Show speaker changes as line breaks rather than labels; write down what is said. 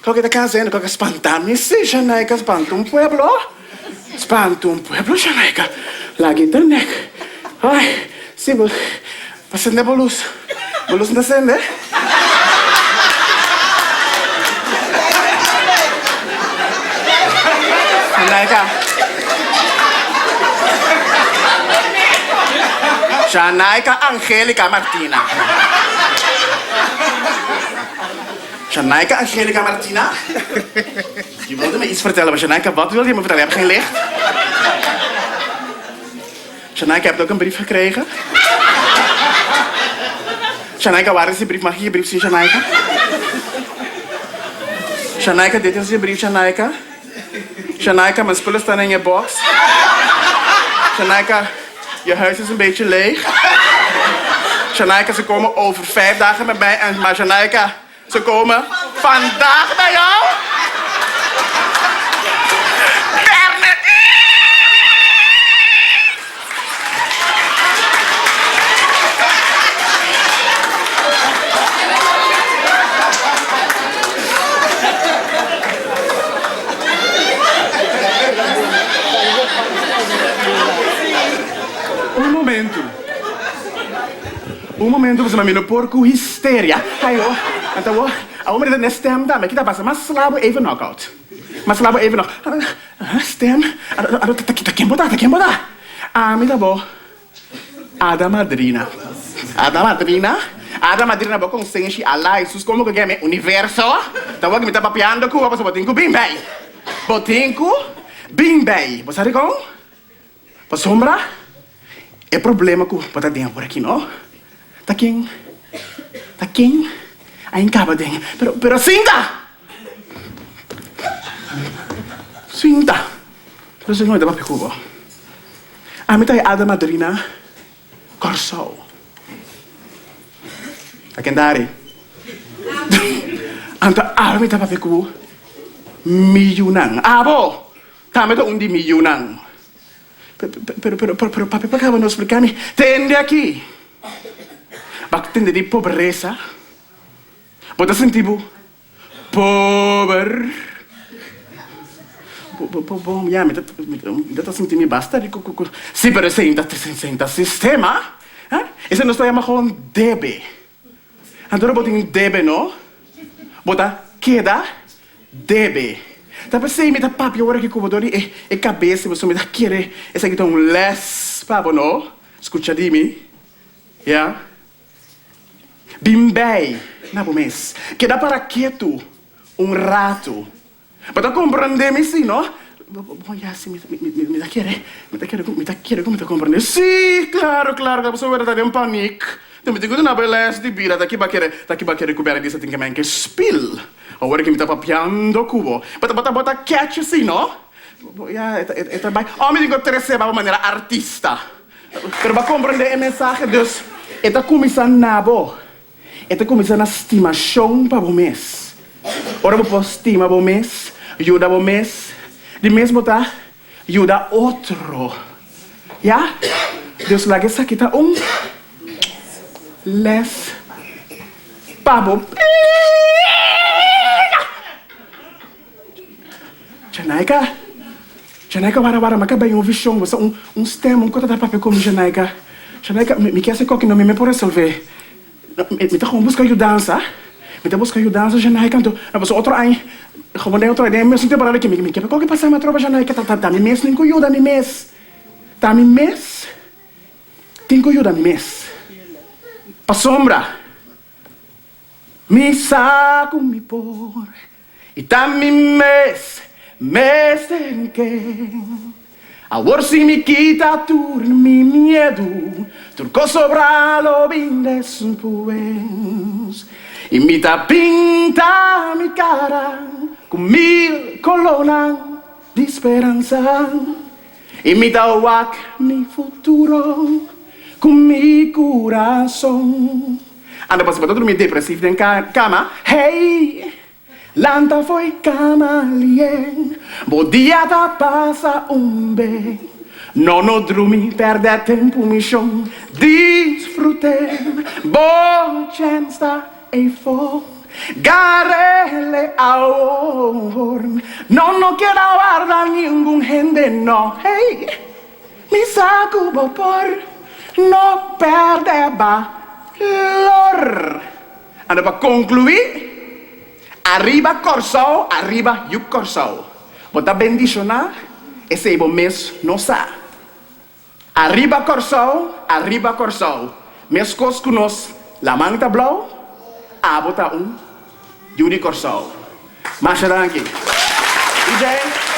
Koke ta kansa hende, koke spanta mi si, Shanaika spanta un pueblo, spanta un pueblo Shanaika, laga e ta nek, ay, si bo ta sende bo lus, bo lus no ta sende? Shanaika, Shanaika Angelica Martina. Shanaika Angelica Martina, Je wilde me iets vertellen, maar Shanaika, wat wilde je me vertellen? Je hebt geen licht? Shanaika, je hebt ook een brief gekregen? Shanaika, waar is die brief? Mag ik je brief zien, Shanaika? Shanaika, dit is je brief, Shanaika. Shanaika, mijn spullen staan in je box. Shanaika, je huis is een beetje leeg. Shanaika, ze komen over vijf dagen bij mij. En, maar Shanaika, ze komen vandaag bij jou. Un momento. Un momento pasobra mi no por ku histeria. Ai ho, anto awor, awor mi ta tende stem tambe. Kita pasa? Mas slabo even knockout. Mas slabo even knock. Stem? Ado, ta ken bo ta? Ta ken bo ta? Ami ta bo. Ada madrina. Ada madrina? Ada madrina bo konsenshi ala Hesus komo ku keme universo ta wak mi ta papiando ku bo pasobra bo tin ku bin bei. Bo tin ku bin bei. Bo sa dikon? Pasobra e problema ku bo ta den awor aki no ta ken ta ken a hinkaba den pero pero sinta! Sinta! Pero señor mi ta papia ku bo. Ami ta e Ada Madrina Kòrsou. A ken dari? Anto ami ta papia ku mi yunan. Abo tambe ta un di mi yunan. Pero, pero, pero papia pa kaba no splika mi. Tende aki. Bak tende di pobresa. Bo ta sinti bo Pober. Bo, ya, mi ta, mi ta sinti mi basta rico cu, cu, si, pero esey ta, esey ta sistema, ha? Esey nos ta yama gewoon debe. Anto ora bo tin debe, no, bo ta keda debe. Ta p'esey mi ta papia ora aki cu bo dor di e, e cabes, pasobra mi ta kere esaki ta un les pa bo, no? Scucha di mi, ya. Bin bij na bo mes. Keda para ketu un ratu. Bo ta komprendé mi si, no? Bon, ya, si, mi, mi, mi ta kere, mi ta kere ku, mi ta kere ku mi ta komprendé. Si, klaro, klaro, klaro, pasobra ta den panik. Mi tin ku duna bo e lès di bida. Ta kiba kere, ta kiba kere ku Bernice tin ke men ke spil. Awor ke mi ta papiando ku bo. Bo ta, bo ta, bo ta catch si, no? Ya, e ta, e ta bai. Oh, mi tin ku trese bo manera artista. Pero bo a komprendé e mensahe? Dus, e ta kuminsá na bo. E ta kuminsá na stimashon pa bo mes. Ora bo por stima bo mes, yuda bo mes, di mes bo ta yuda otro. Ya? Dus laga esaki ta un lès pa bo. Janaika, Janaika wara wara, mi a kaba un vision, bo sa un un stem, un kota ta papia ku mi Janaika, Janaika mi mi ke hasi koki no mi me por resolve, mi mi ta gewoon buska yudansa, mi ta buska yudansa Janaika, anto no pasobra otro aña, gewoon den otro aña den e mesun temporada aki mi mi ke pa koki pasa mi atroba Janaika, ta ta ta mi mes tin ku yuda mi mes, ta mi mes tin ku yuda mi mes, pasobra. Mi sa ku mi por i ta mi mes mester ke. Awor si mi kita tur mi miedu, tur kos sobra lo bin despues. I mi ta pinta mi kara ku mil kolónan di speransa. I mi ta wak mi futuro ku mi kurason. Anda pasobra ta drumi depresiv den kama. Hey! Lanta fo'i kama lien. Bo dia ta pasa un be. No no drumi pèrdè tempu mi shon. Disfrut'é. Bo chèns ta ei fo. Garele awor. No no keda warda ningun hende no, hey. Mi sa ku bo por, no pèrdè balor. Anto pa konkluí, Ariba Kòrsou, ariba yu Kòrsou. Bo ta bendishoná, esei bo mes no sa. Ariba Kòrsou, ariba Kòrsou. Meskos ku nos laman ta blou, abo ta un yu di Kòrsou. Masha danki. DJ.